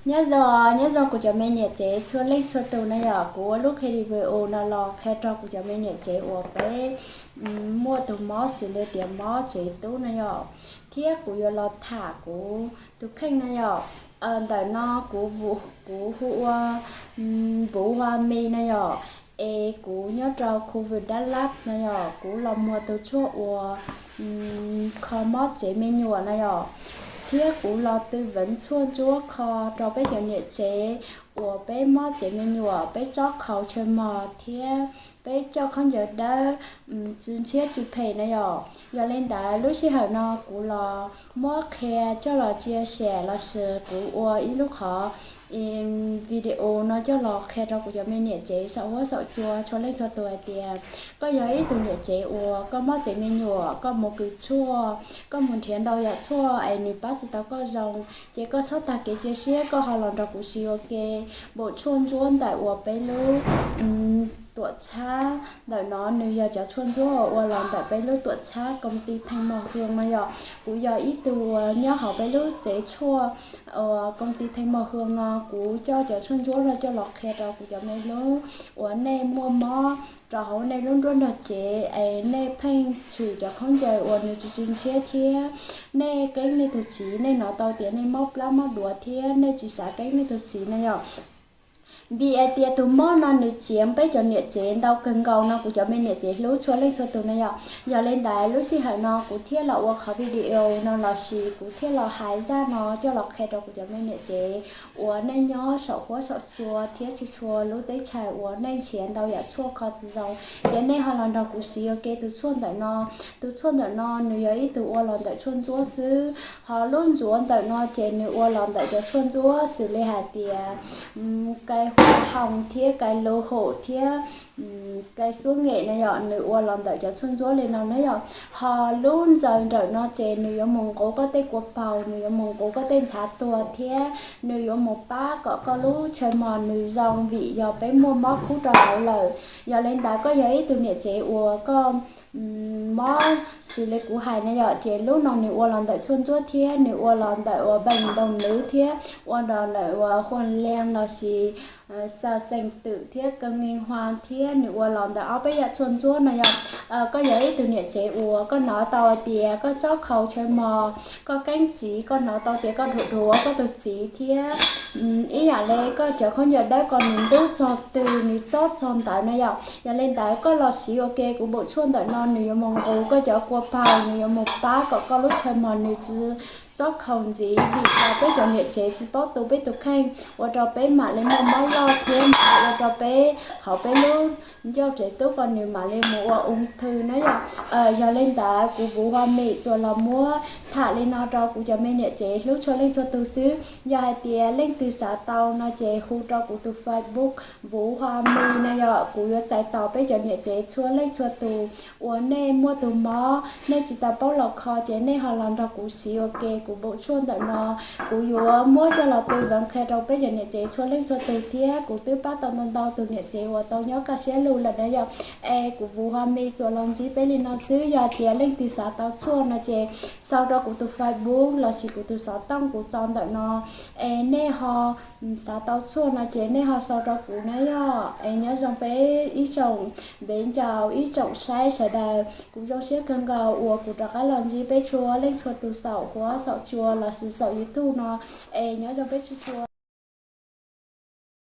Nyob zoo, nyob zoo kuv cov me niam tsev txhua leej txhua tus na yom. Kuv ua lub qhia video no los qhia rau kuv cov me niam tsev uas peb muaj tus mob xws li tias mob tsev tub na yom, thiab kuv yuav los tham kuv tus kheej na yom. Ntawm no kuv, kuv hu ua Vuv Hua Mi na yom, es kuv nyob rau khu vwm Dab Lab na yom. Kuv los muag tus tshuaj uas kho mob tsev me nyuam na yom, thiab kuv los tw veev tshuaj ntsuab kho rau peb cov niam tsev uas peb mob tsev me nyuam, peb tsob khaus chaw mos thiab peb coj khaub ncaws dawb, tsw ntshiab tsw phem na yom. Yog li ntawd lub sij hawm no kuv los muab qhia coj los cia siam lossis kuv ua ib lub qhov video no coj los qhia rau kuv cov me niam tsev saum huab saum cua txhua leej txhua tus hais tias koj yog ib tug niam tsev uas koj mob tsev me nyuam, koj mus kws tshuaj, koj mus nrhiav ntau yam tshuaj es nws pab tsis tau koj zoo, ces koj txhob tag kev cia siab, koj ho los nrog kuv siv ua ke npaum tshuaj ntsuab ntawm uas peb lub tuam txhab. Ntawm no nws yog cov tshuaj ntsuab uas ua los ntawm peb lub tuam txhab koo ti Theej Mos Hwm no yom. Kuv yog ib tug uas nyob hauv peb lub tsev tshuaj uas koo ti Theej Mos Hwm no, kuv coj cov tshuaj ntsuab no coj los qhia rau kuv cov me lub uas nej muaj mob rau hauv nej lub nruab nrog cev es nej pheej tshwm cov khaub ncaws uas nws tsw tsw ntshiab thiab nej keeb nej tus txiv, nej hnov tau tias nej mob plab mob duav thiab nej tsis xav keeb nej tus txiv na yom. Vim hais tias tus mob no nws ciav peb cov niam tsev ntau kawg nkaus no kuv cov me niam tsev hlub txhua leej txhua tus na yom. Yog li ntawd lub sij hawm no kuv thiaj los ua qhov video no lossis kuv thiaj los hais zaj no coj los qhia rau kuv cov me niam tsev uas nej nyob saum huab saum cua thiab txhua txhua lub teb chaws uas nej nrhiav ntau yam tshuaj kho tsis zoo, ces nej ho los nrog kuv siv ua ke tus tshuaj ntawm no. Tus tshuaj ntawm no nws yog ib tug ua los ntawm tshuaj ntsuab xwb, ho lub ntsuav ntawm no ces nws ua los ntawm cov tshuaj ntsuab xws li hais tias kai hua hoos thiab kai lu hum thiab kai xuab ngem na yom, nws ua los ntawm cov tshuaj ntsuab li no na yom. Ho lub ntxaws nrawm no ces nws yuav mus nqus koj tej kua paug, nws yuav mus nqus koj tej ntxhav tuag thiab nws yuav mus pab kom koj lub chaw mos nws zoo vim yog peb muaj mob khub rau hauv lawm. Yog li ntawd koj yog ib tug niam tsev uas koj mob xws li kuv hais na yom, ces lub no nws ua los ntawm tshuaj ntsuab thiab nws ua los ntawm uas beem doog lwv thiab ua los ntawm uas huas lias lossis xaws xeem twm thiab kaw nge hua thiab nws ua los ntawm ob peb yam tshuaj ntsuab no yom. Koj yog ib tug niam tsev uas koj hnov tau hais tias koj tsob khaus chaw mos, koj keeb txiv, koj hnov tau tias koj dhuav dhuav koj tus txiv thiab ib yam li koj cov khaub ncaws dawb ko nws ntub txog twg nws tsob txog ntawd na yom. Yog li ntawd koj los siv ua ke kuv npaum tshuaj ntawm no nws yuav mus nqus koj cov kua paug, nws yuav mus pab kom koj lub chaw mos nws tsis tsob khaus ntxiv vim yog peb cov niam tsev tsis paub tu peb tus kheej ua rau peb mam li muaj mob loj thiab mam li ua rau peb hauv peb lub ncauj tsev tub ko nws mam li mus ua ung thw na yom. Yog li ntawd kuv Vuv Hua Mi tsuas los muab tham li no rau kuv cov me niam tsev hlub txhua leej txhua tus xwb. Yog hais tias leej twg xav tau no ces hu rau kuv tus Facebook Vuv Hua Mi na yom, kuv yuav txais tos peb cov niam tsev txhua leej txhua tus uas nej muaj tus mob nej tsis tau paub los kho ces nej ho los nrog kuv siv ua ke kuv npaum tshuaj ntawm no. Kuv yuav muab coj los tư vấn qhia rau peb cov niam tsev txhua leej txhua tus thiab kuv twb pab tau ntau ntau tus niam tsev uas tau nyob kaj siab lug lawm na yom. Es kuv Vuv Hua Mi tsuas los ntsib peb li no xwb, yog tias leej twg xav tau tshuaj no ces sau rau kuv tus Facebook lossis kuv tus xov tooj kuv tso ntawm no. Es nej ho xav tau tshuaj no ces nej ho sau rau kuv na yom. Es nyob zoo peb ib tsoom npev ncaus ib tsoom saib sawv daws, kuv zoo siab kawg nkaus uas kuv rov qab los ntsib peb txhua leej txhua tus saum huab saum cua lossis saum YouTube no. Es nyob zoo peb txhua txhua.